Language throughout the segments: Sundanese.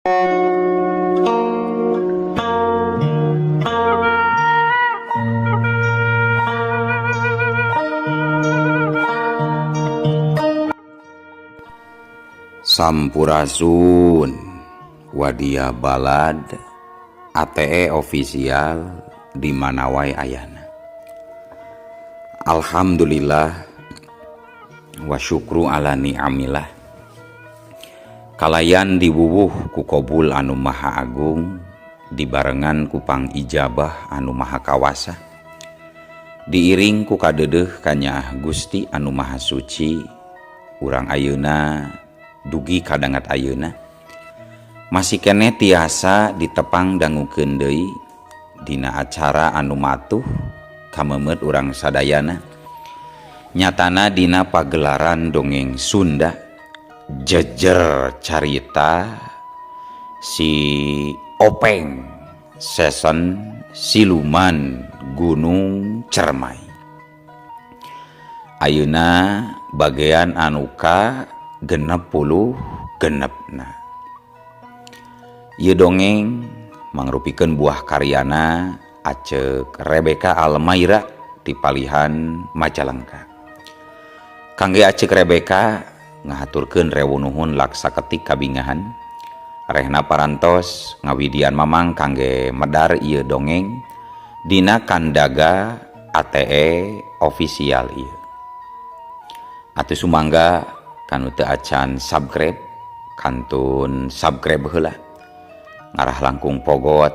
Sampurasun Wadia Balad ATE official di mana wae ayana. Alhamdulillah wa syukru ala ni'amillah. Kalayan diwuwuh ku kobul anu maha agung, dibarengan ku pangijabah anu maha kawasa, diiring ku kadeudeih kanyaah Gusti anu maha suci. Urang ayeuna dugi kadangat ayeuna masih keneh tiasa ditepang dangukeun deui dina acara anu matuh kamemet urang sadayana, nyatana dina pagelaran dongeng Sunda jejer carita si Openg season Siluman Gunung Cermai. Ayeuna bagian anu ka 66na. Ieu dongeng mangrupikeun buah karyana Acek Rebecca Almaira ti palihan Majalengka. Kangge Acek Rebecca ngahaturkeun rewu nuhun laksa ketik kabingahan. Rehna parantos ngawidian mamang kangge medar ieu dongeng dina kandaga ATE official ieu. Atuh sumangga kanu teu acan subscribe kantun subscribe heula, ngarah langkung pogot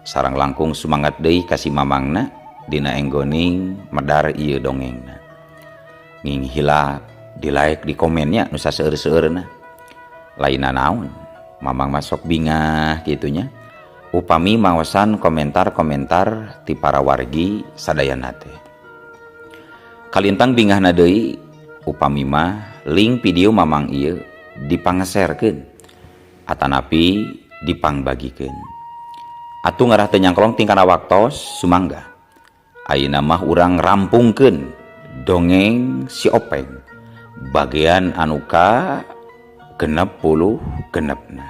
sareng langkung sumangat deui ka si mamangna dina enggoning medar ieu dongengna. Nging hilap di like di komennya nu saseueur-seueurna. Lainna naon mamang masuk bingah kitunya upami maosan komentar-komentar ti para wargi sadayana teh. Kalintang bingahna deui upami mah link video mamang ieu dipangeserkeun atanapi dipangbagikeun. Atuh ngarah teu nyangklong tingkana waktos sumangga. Ayeuna mah urang rampungkeun dongeng si Openg bagian anu ka 66na.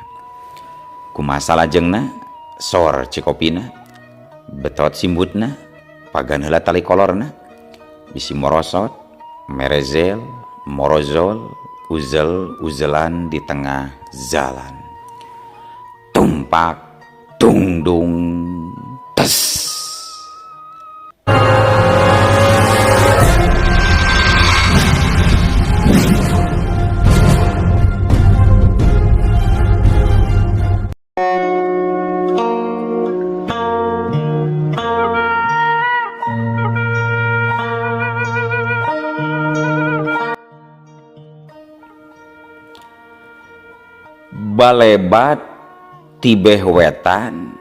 Kumaha salajengna sor cikopina, betot simbutna, pagan heula tali kolorna, bisi morosot, merezel, morozol, uzel-uzelan di tengah jalan. Tumpak, tungdung, tes. Balebat tibeh wetan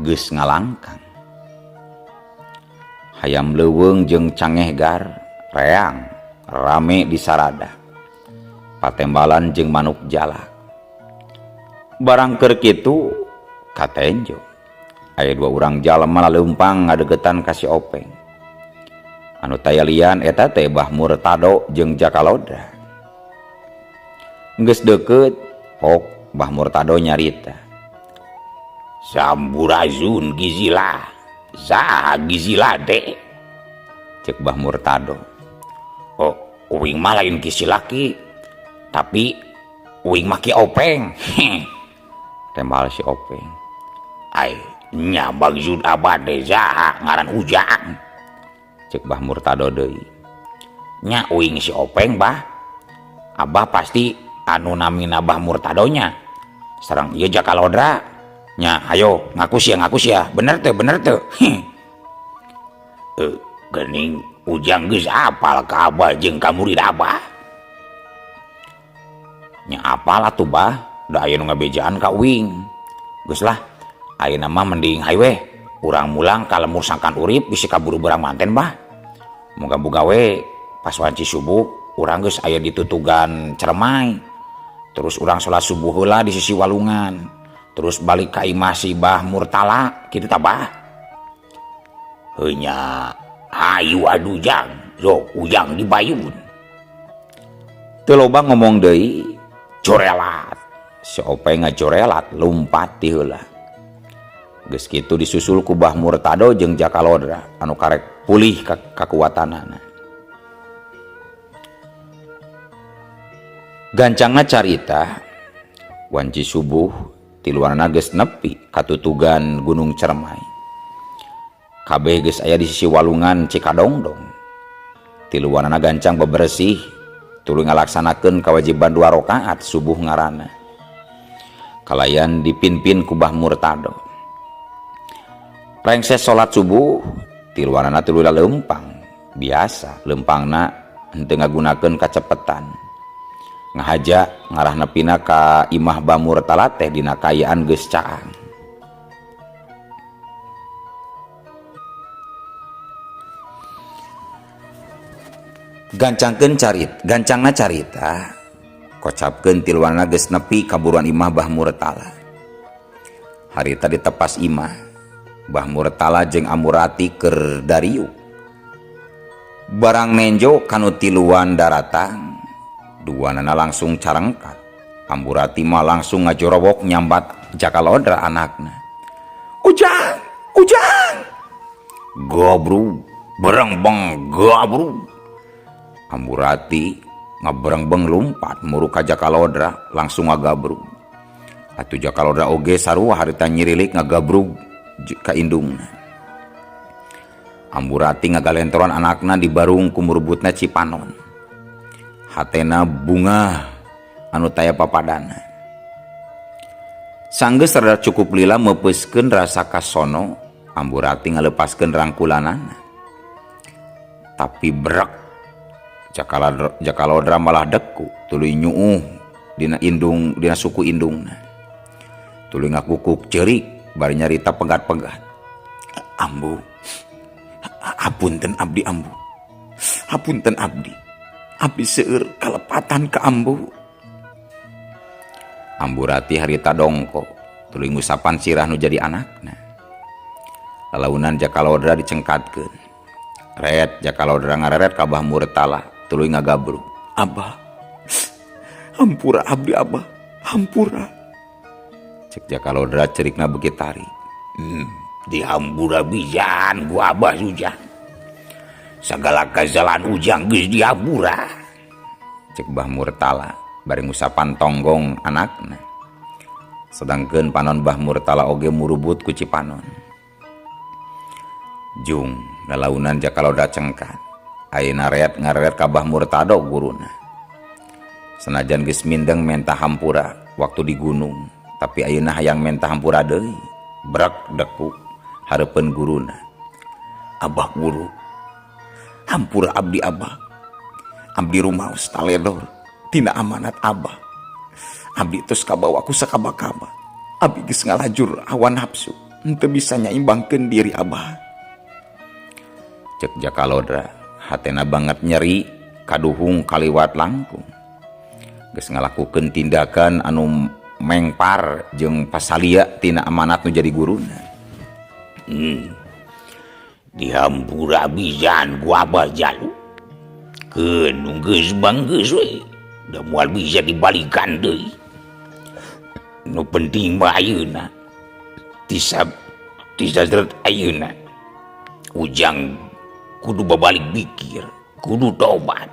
geus ngalangkang. Hayam leuweung jeung cangehgar reang rame di sarada. Patembalan jeung manuk jalak. Barang keur kitu katenjo. Aya dua urang jalma laleumpang ngadeukeutan ka si Openg. Anu tayalian eta teh Bah Murtado jeung Jakalodra. Geus deukeut pok Bah Murtado nyarita. Samburazun gizila, saha gizila teh? Cek Bah Murtado. Oh, uing mah lain kisilaki, tapi uing mah Ki Openg. Tembal si Openg. Ai, nya maksud abah teh saha ngaran Ujang? Cek Bah Murtado deui. Nya uing si Openg bah. Abah pasti anu namina Bah Murtadonya. Sareng ieu Jakalodra. Nya ayo ngaku sia, ngaku sia. Bener teu, bener teu? Geuning Ujang geus apal ka abah jeung ka murid abah. Nya apal atuh bah, da aya nu ngabejaan ka uing. Geus lah, ayeuna mah mending hayu weh urang mulang ka lemur sangkan urip bisi kaburu berang manten bah. Moga-moga we pas wanci subuh urang geus aya ditutugan Cermai. Terus urang salat subuh heula di sisi walungan. Terus balik ka imah si Bah Murtala kitu tah bah. Heuh nya hayu adu jang, sok Ujang dibayun. Teu loba ngomong deui, corelat. Si Ope ngajorelat lumpat ti heula. Geus kitu disusul ku Bah Murtado jeung Jakalodra anu karek pulih kakuatanana. Gancangna carita wanci subuh tiluanana geus nepi katutugan Gunung Cermai. Kabeh geus aya di sisi walungan Cikadongdong. Tiluanana gancang bebersih tuluy ngalaksanakeun kawajiban 2 rakaat subuh ngaranna. Kalayan dipimpin ku Bah Murtado. Rengses salat subuh tiluanana tuluy leumpang. Biasa leumpangna henteu ngagunakeun kacepetan. Ngahaja ngarah nepina ka imah Bah Murtala teh dina kaayaan geus caang. Gancangkeun gancangna carita kocapkeun tiluanana geus nepi ka buruan imah Bah Murtala. Harita ditepas imah Bah Murtala jeung Amurati keur dariuk. Barang nenjo kanu tiluan daratang, duanana langsung carengkat. Amurati mah langsung ngajorowok nyambat Jakalodra anakna. Ujang, ujang. Gabru, berengbeng gabru. Amurati ngaberengbeng lumpat muru ka Jakalodra langsung ngagabrug. Atuh Jakalodra oge sarua harita nyirilik ngagabrug ka indungna. Amurati ngagalentoran anakna dibarung ku murbutna Cipanon. Hatena bunga anu taya papadana. Sanggeus rada cukup lila meupeuskeun rasa kasono, Amurati ngalepaskeun rangkulanana. Tapi brek Jakalodra malah deku tuluy nyuuh dina indung dina suku indungna. Tuluy ngakukuk ceurik bari nyarita pegat-pegat. Ambu, apunten abdi ambu. Apunten abdi. Abdi seueur kalepatan ka ambu. Amburati harita dongko tuluy ngusapan sirah nu jadi anakna. Lalaunan Jakalodra dicengkatkeun. Ret Jakalodra ngareret ka Bah Murtala tuluy ngagabrug. Abah, hampura abdi abah, hampura. Cek Jakalodra cerikna beuki tarik. Dihampura pisan ku abah ujang. Sagala kasalahan ujang geus dihampura. Cek Bah Murtala bari ngusapan tonggong anakna. Sedangkeun panon Bah Murtala oge murubut ku Cipanon. Jung lalaunan Jakalodra cengkat. Ayeuna reat ngareret ka Bah Murtado guruna. Senajan geus mindeng menta hampura waktu di gunung, tapi ayeuna hayang menta hampura deui. Brek deku hareupeun guruna. Abah guru, hampura abdi abah. Abdi rumaos taledor tina amanat abah. Abdi tos kabawa ku sakaba-kaba. Abdi geus ngalajur hawa nafsu, henteu bisa nyaimbangkeun diri abah. Cek Jakalodra hatena banget nyeri kaduhung kaliwat langkung. Geus ngalakukeun tindakan anu mengpar jeung pasalia tina amanat nu jadi guruna. Dihampura pisan ku abah jalu. Keun geus banggeus we. Da moal bisa dibalikan deui. Nu penting mah ayeuna. Tisazret ayeuna. Ujang kudu babalik pikir, kudu tobat.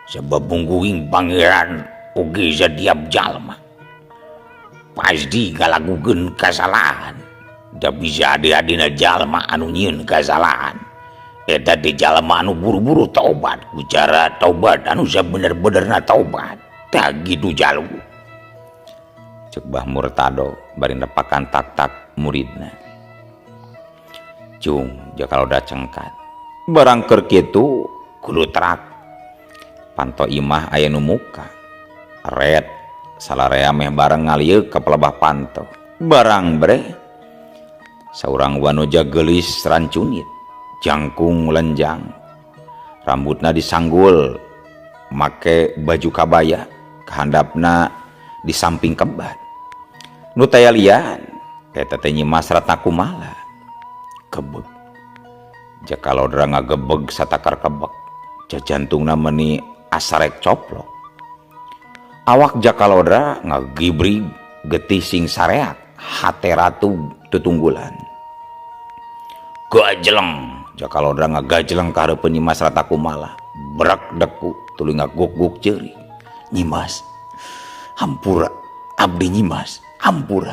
Sebab mungguing pangeran oge setiap jalma pasti ngalakukeun kasalahan. Da bisa adi-adina jalma anu nyieun kasalahan. Eta teh jalma anu buru-buru tobat, ku cara tobat anu sabener-benerna tobat. Tah kitu jalu. Cek Bah Murtado bari nepakan tak-tak muridna. Cung Jakalodra cengkat. Barang keur kitu kudu terak. Panto imah aya nu muka. Ret salarea meh bareng ngalieuk ka pelebah panto. Barang bre saurang wanoja geulis rancunit, jangkung lenjang, rambutna disanggul make baju kabaya, kahandapna di samping kebat. Nu taya lian eta teh Nyi Mas Ratna Kumala. Kebeg. Jakalodra ngagebeg satakar kebek. Jajantungna meuni asarek coplok. Awak Jaka Lodra ngagibrig getih sing sareak, hate ratu tutunggulan. Gajeleng Jaka Lodra ngagajeleng ka hareupeun Nyimas Ratna Kumala, berak deku tuluy ngaguk-guk ceurik. Nyimas, hampura abdi Nyimas, hampura.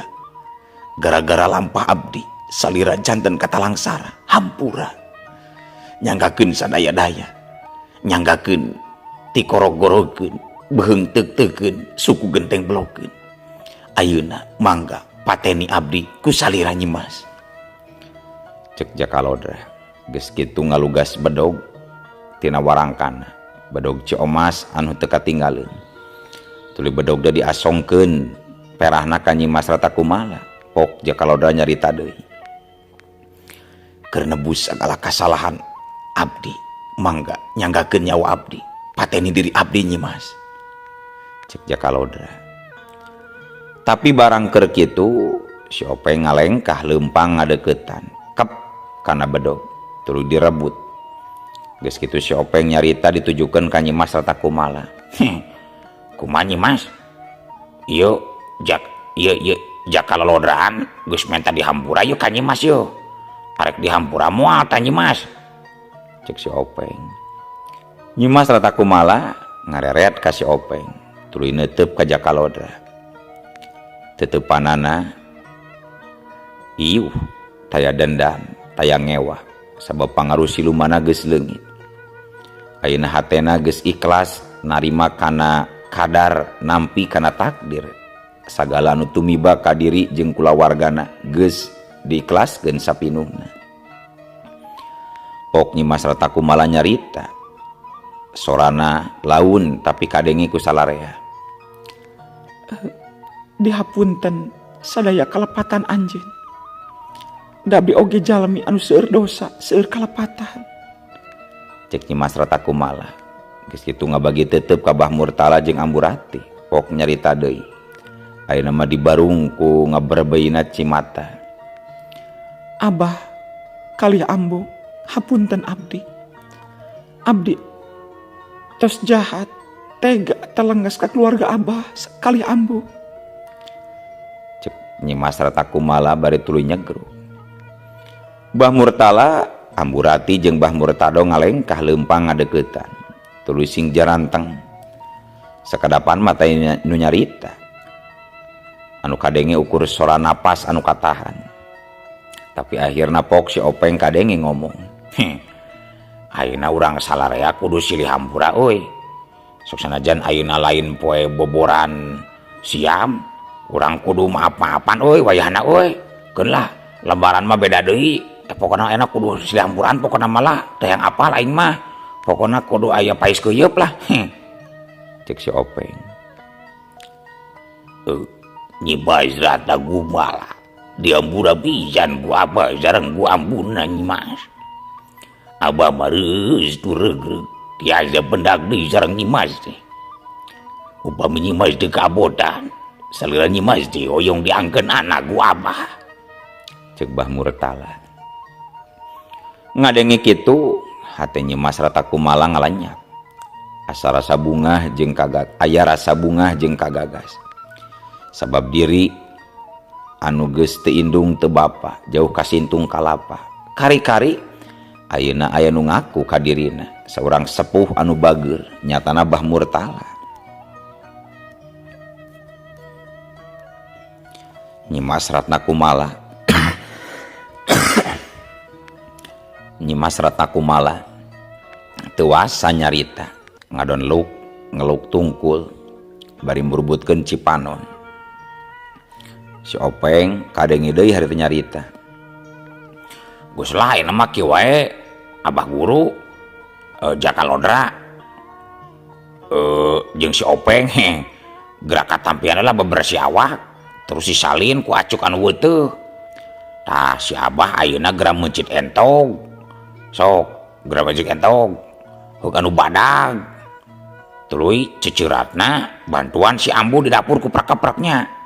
Gara-gara lampah abdi salira janten katalangsara, hampura. Nyanggakeun sadaya-daya, nyanggakeun tikorog-gorogeun, beuheung teuk-teukeun, suku genteng belokeun. Ayeuna mangga pateni abdi ku salira Nyimas. Cek Jaka Lodra, geus kitu ngalugas bedog tina warangkana, bedog Ciomas anu teu katinggaleun. Tuluy bedog teh diasongkeun perahna ka Nyimas Ratna Kumala. Pok Jaka Lodra nyarita deui. Keur nebus sagala kasalahan abdi, mangga nyanggakeun nyawa abdi, pateni diri abdi Nyimas. Cek Jaka Lodra. Tapi barang keur kitu si Openg ngalengkah leumpang ngadeukeutan, kep kana bedog, tuluy direbut. Geus kitu si Openg nyarita ditujukeun ka Nyimas Ratna Kumala. Kumaha Nyimas? Ieu jak ieu ieu Jaka Lolodraan geus menta dihampura yeuh ka Nyimas yeuh. Arek dihampura moal tah Nyimas. Cek si Openg. Nyimas Ratna Kumala ngareret ka si Openg, tuluy neuteup ka Jaka Lodra. Teteupanana iuh taya dendam, taya ngewa, sabab pangaruh silumana geus leungit. Ayeuna hatena geus ikhlas narima kana kadar, nampi kana takdir. Sagala anu tumiba ka diri jeung kulawargana geus diikhlaskeun sapinuhna. Pok Nyimas Ratna Kumala nyarita, sorana laun tapi kadenge ku salarea. Dihapunten sadaya kalepatan anjeun. Da abdi oge jalmi anu seueur dosa, seueur kalepatan. Cek Nyimas Ratna Kumala. Geus kitu ngabagi teuteup ka Bah Murtala jeung Amburati. Pok nyarita deui. Ayeuna mah dibarung ku ngaberbeina cimata. Abah kalih ambu hapunten abdi. Abdi tos jahat, tega telenggas ka keluarga abah kalih ambu. Cek Nyimas Ratna Kumala bari tuluy nyegru. Bah Murtala, Amburati jeung Bah Murtado ngalengkah leumpang ngadeuketan. Tuluy sing jaranteng. Sakadapan mata nu nyarita. Anu kadenge ukur sora napas anu katahan. Tapi akhirna pok si Openg kadenge ngomong. Heh, ayeuna urang salarea kudu silih hampura euy. Sok sanajan ayeuna lain poe boboran siam, urang kudu maaf-maafan euy wayahna euy. Keun lah, lebaran mah beda deui. Pokona enak kudu silih hampuran, pokona malah teh yang apal aing mah. Pokona kudu aya pais keuyeup lah. Heh. Cek si Openg. Nyi Mas Ratna Kumala. Diampura pisan ku abah sareng ku ambuna Nyimas. Abah mah reus tu regreg tiasa pendak deui sareng Nyimas teh. Upami Nyimas teu kabotan, salira Nyimas teh hoyong diangkeun anak ku abah. Cek Bah Murtala. Ngadenge kitu, hate Nyimas Ratna Kumala ngalanyap. Asa rasa bungah jeung kagag, aya rasa bungah jeung kagagas. Sabab diri anu geus teu indung teu bapa, jauh kasintung kalapa. Kari-kari ayeuna aya nu ngaku ka dirina, saurang sepuh anu bageur, nyatana Bah Murtala. Nyimas Ratna Kumala. Nyimas Ratna Kumala teu wasa nyarita, ngadon luk ngeluk tungkul bari murbutkeun cipanon. Si Openg kadenge deui harita nyarita. Geus lain mah kieu wae Abah Guru, Jaka Lodra, jeung si Openg heh gerak katampian lah bebersih awak terus disalin ku acuk anu weuteung. Tah si Abah ayeuna geura meuncit entog. Sok geura meuncit entog. Heug anu badag. Tuluy ceceratna bantuan si ambu di dapur ku prek-kepreknya.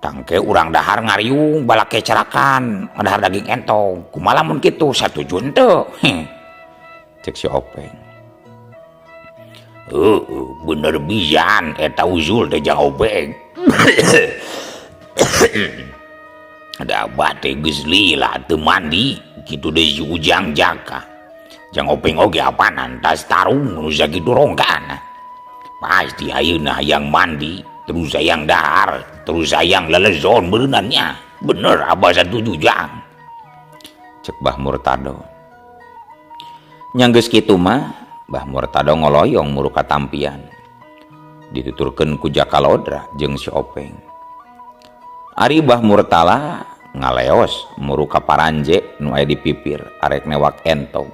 Tangke urang dahar ngariung balake cerakan ngadahar daging entog. Kumaha lamun kitu satuju henteu? Heh. Cek si Openg. Heeh, bener pisan eta usul teh Jang Openg. Da abah teh geus lila teu mandi kitu deui si Ujang Jaka. Jang Openg oge apanan tas tarung nu sakitu rongkana. Pasti ayeuna hayang mandi, terus hayang dahar, terus hayang lelezon beuneunan nya. Bener abah satuju Jang. Cek Bah Murtado. Nya geus kitu mah Bah Murtado ngoloyong muru katampian. Dituturkeun ku Jaka Lodra jeung si Openg. Ari Bah Murtala ngaleos muru ka paranje nu aya di pipir arek newak entog.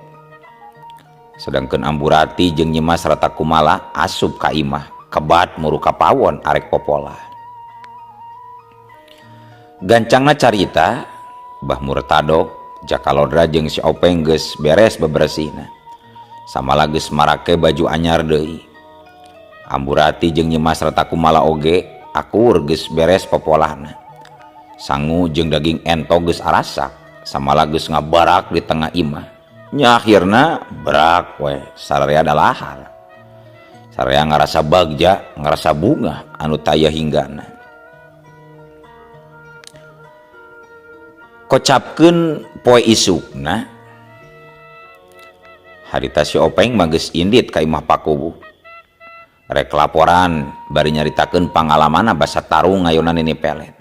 Sedangkeun Amburati jeung Nyi Mas Rata Kumala asup ka imah kebat muru ka pawon arek popolah. Gancangna carita Bah Murtado Jaka Lodra jeung si Openg geus beres bebersihna. Samala geus marake baju anyar deui. Amburati jeung Nyi Mas Rata Kumala oge akur geus beres popolahna. Sangu jeung daging entog geus arasak, samala geus ngabarak di tengah imah. Nya akhirna berak we sararea dalahar. Sararea ngarasa bagja, ngarasa bunga anu taya hinggana. Kocapkeun poe isukna harita si Openg mah geus indit ka imah Pakuwu. Rek laporan bari nyaritakeun pangalamanna basa tarung ngayonan nini pelet.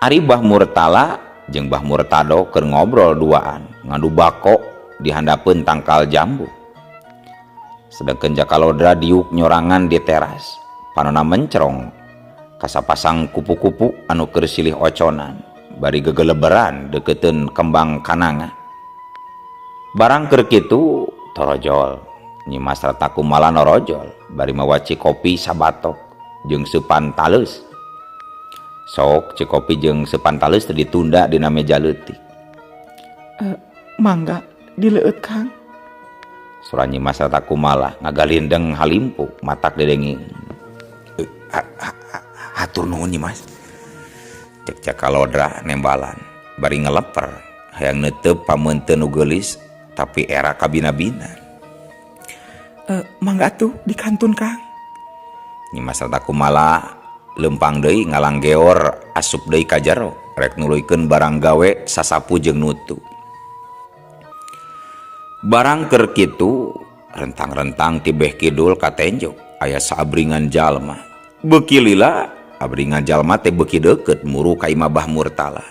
Ari Bah Murtala jeung Bah Murtado keur ngobrol duaan ngadu bako di handapeun tangkal jambu. Sedangkeun Jaka Lodra diuk nyorangan di teras, panona mencrong kasapasang kupu-kupu anu keur silih oconan bari gegeleberan deukeuteun kembang kananga. Barang keur kitu torojol Nyi Mas Rata Kumala norojol bari mawa cikopi sabatok jeung seupan taleus. Sok cikopi jeung seupan taleus teh ditunda dina meja leutik. Mangga dileueut Kang. Sora Nyi Mas Rata Kumala ngagalindeng halimpu matak dedenging. Hatur nuhun Nyi Mas. Cek Jaka Lodra nembalan bari ngeleper hayang neuteup pameunteun nu geulis tapi era kabina-bina. Mangga atuh dikantun Kang. Nyi Mas Rata Kumala lempang deui ngalanggeor asup deui ka jero rek nuluykeun barang gawe sasapu jeung nutu. Barang keur kitu rentang-rentang ti beh kidul ka tenjo aya saabringan jalma. Beuki lila abringan jalma teh beuki deukeut muru ka imah Bah Murtala.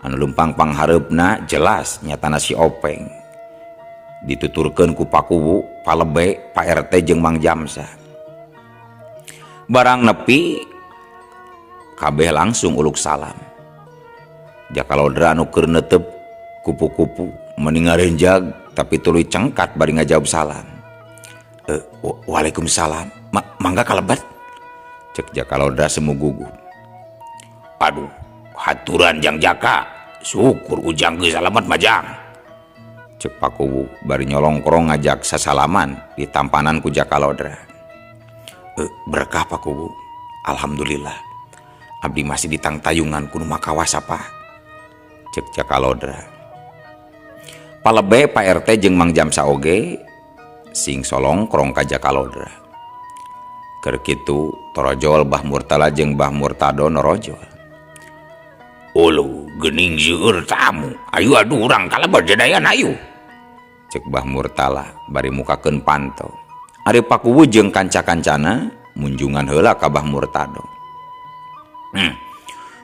Anu lempang panghareupna jelas nyatana si Openg. Dituturkeun ku Pakuwu, Palebe, Pak RT jeung Mang Jamsa. Barang nepi kabeh langsung uluk salam. Jaka Lodra anu keur neuteup kupu-kupu meni ngarenjag tapi tuluy cengkat bari ngajawab salam. Waalaikumsalam. Mangga kalebet. Cek Jaka Lodra semu gugup. Aduh, haturan Jang Jaka. Syukur Ujang geus salamet mah Jang. Cek Pakuwu bari nyolongkrong ngajak sasalaman di tampanan ku Jaka Lodra. Berkah Pakuwu. Alhamdulillah. Abdi masih ditangtayungan ku nu makawasa Pak. Cek Jaka Lodra. Palebe Pak RT jeung Mang Jamsa oge sing solongkrong ka Jaka Lodra. Keur kitu torojol Bah Murtala jeung Bah Murtado norojol. Ulu geuning seueur tamu. Ayu aduh urang kalebet jadayan ayu. Cek Bah Murtala bari mukakeun panto. Ari Pakuwu jeung kanca-kancana munjungan heula ka Bah Murtado.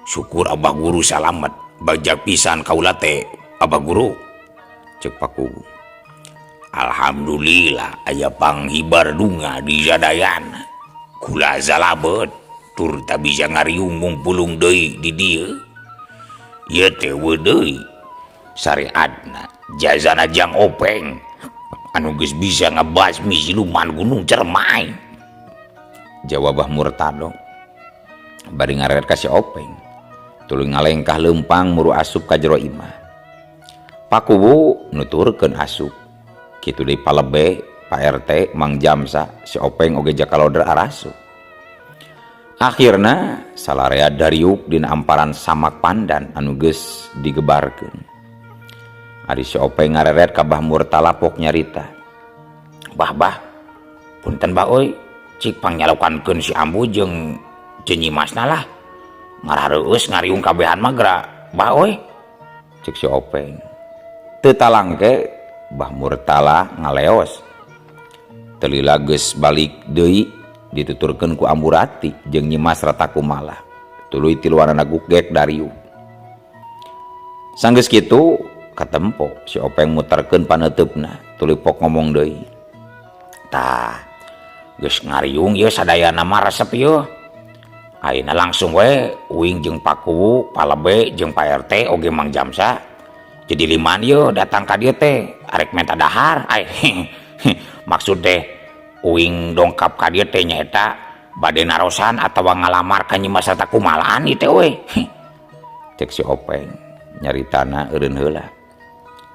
Syukur Abah Guru salamet. Bajak pisan kaula teh Abah Guru. Cek Pakuwu. Alhamdulillah aya panghibar dunga di sadayana. Kula salabet tur tak bisa ngariung ngumpulung deui di dieu. Ieu teh weuh deui syariatna jazana Jang Openg anu geus bisa ngebasmi siluman Gunung Cermai. Jawab Bah Murtado bari ngareret ka si Openg tuluy ngalengkah leumpang muru asup ka jero imah. Pakuwu nuturkeun asup kitu deui Palebe Pak RT Mang Jamsa si Openg oge Jaka Lodra arasup. Akhirna salarea dariuk dina amparan samak pandan anu geus digebarkeun. Ari si Openg ngareret ka Bah Murtala pok nyarita. Bah bah, Punten bah euy, cik pangnyalokankeun si ambu jeung jeung nyimasna lah. Ngarareueus ngariung kabehan mah geura bah euy. Cek si Openg. Teu talangke Bah Murtala ngaleos. Teu lila geus balik deui dituturkeun ku Ambu Rati jeung Nyimas Ratakumala. Tuluy tiluanana gugek dariuh. Sanggeus kitu katempo si Openg muterkeun paneuteup-na tuluy pok ngomong deui. Tah, geus ngariung ieu sadayana mah resep ieu. Ayeuna langsung we uing jeung Pak Kuwu, Pak Lebe jeung Pak RT oge Mang Jamsa. Jadi liman ieu datang ka dieu teh arek menta dahar. Ai maksud teh uing dongkap ka dieu teh nyaeta bade narosan atawa ngalamar ka Nyimas Ratakumalaan ieu teh euy. Cek si Openg nyaritana eureun heula.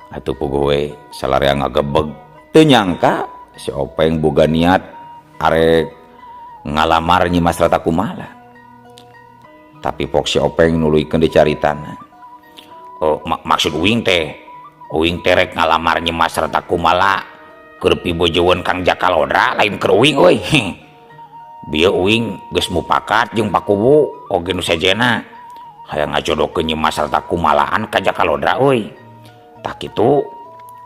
Atuh puguh we salarea ngagebeg. Teu nyangka si Openg boga niat arek ngalamar Nyimas Ratakumala. Tapi pok si Openg nuluykeun dicaritana. Oh, maksud uing teh rek ngalamar Nyimas Ratakumala keur pibojoeun Kang Jaka Lodra lain keur uing euy. Bieu uing geus mupakat jeung Pak Kuwu oge nu sejenna hayang ngajodohkeun Nyimas Ratakumalaan ka Jaka Lodra euy. Tah kitu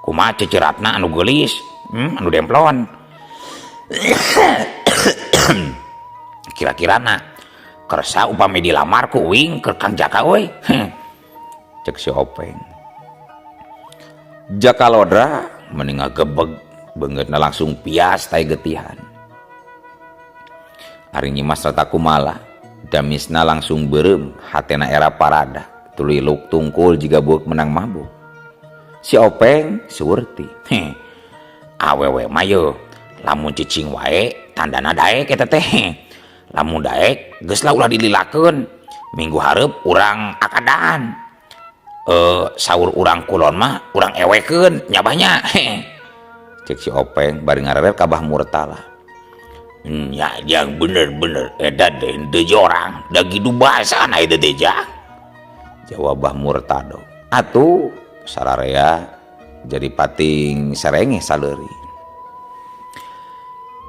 kumaha ceceratna anu geulis, anu demplon. Kira-kirana kersa upami dilamar ku uing keur Kang Jaka euy. Cek si Openg. Jaka Lodra meni ngagebeg beungeutna langsung pias tai getihan. Ari Nyimas Ratakumala damisna langsung beureum hatena era parada tuluy luk tungkul jiga bueuk menang mabuk. Si Openg surti. Awewe mah yeuh lamun cicing wae tandana daek eta teh. Lamun daek geus lah ulah dililakeun. Minggu hareup urang akadan. Saur urang kulon mah urang ewekeun nyabahnya. Cek si Openg bari ngarerer ka Bah Murtala. Nya jang bener-bener eta teh henteu jorang da kitu basana eta teh jang. Jawab Bah Murtado. Atuh sararea jadi pating serengeh saleuri.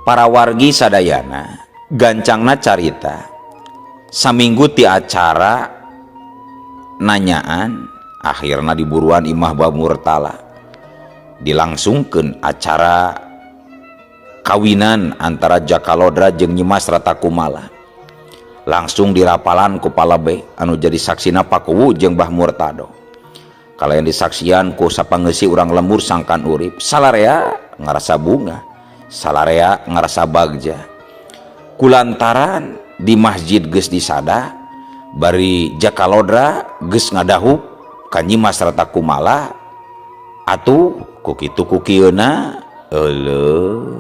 Para wargi sadayana gancangna carita saminggu ti acara nanyaan akhirna diburuan imah Bah Murtala dilangsungkeun acara kawinan antara Jaka Lodra jeung Nyimas Ratakumala. Langsung dirapalan ku Palebe anu jadi saksina Pak Kuwu jeung Bah Murtado. Kalayan disaksian ku sapangeusi urang lembur sangkan urip, salarea ngarasa bunga, salarea ngarasa bagja. Kulantaran di masjid geus disada, bari Jaka Lodra geus ngadahup ka Nyimas Ratakumala, atuh ku kitu ku kieuna euleuh.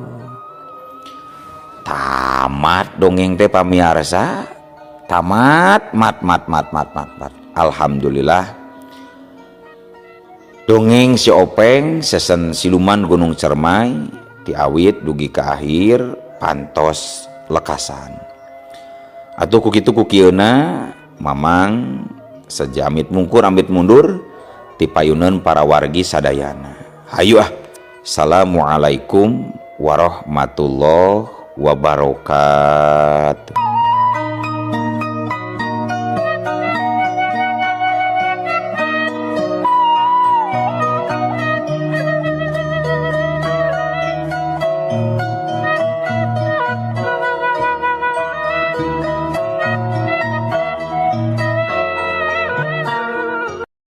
Tamat dongeng teh pamiarsa, tamat mat mat mat mat mat mat. Alhamdulillah. Dongeng si Openg sesen siluman Gunung Cermai diawit dugi ke akhir pantos lekasan. Atuh ku kitu ku kieuna mamang seja amit mungkur amit mundur tipayuneun para wargi sadayana. Hayu ah. Assalamualaikum warahmatullahi wabarakatuh.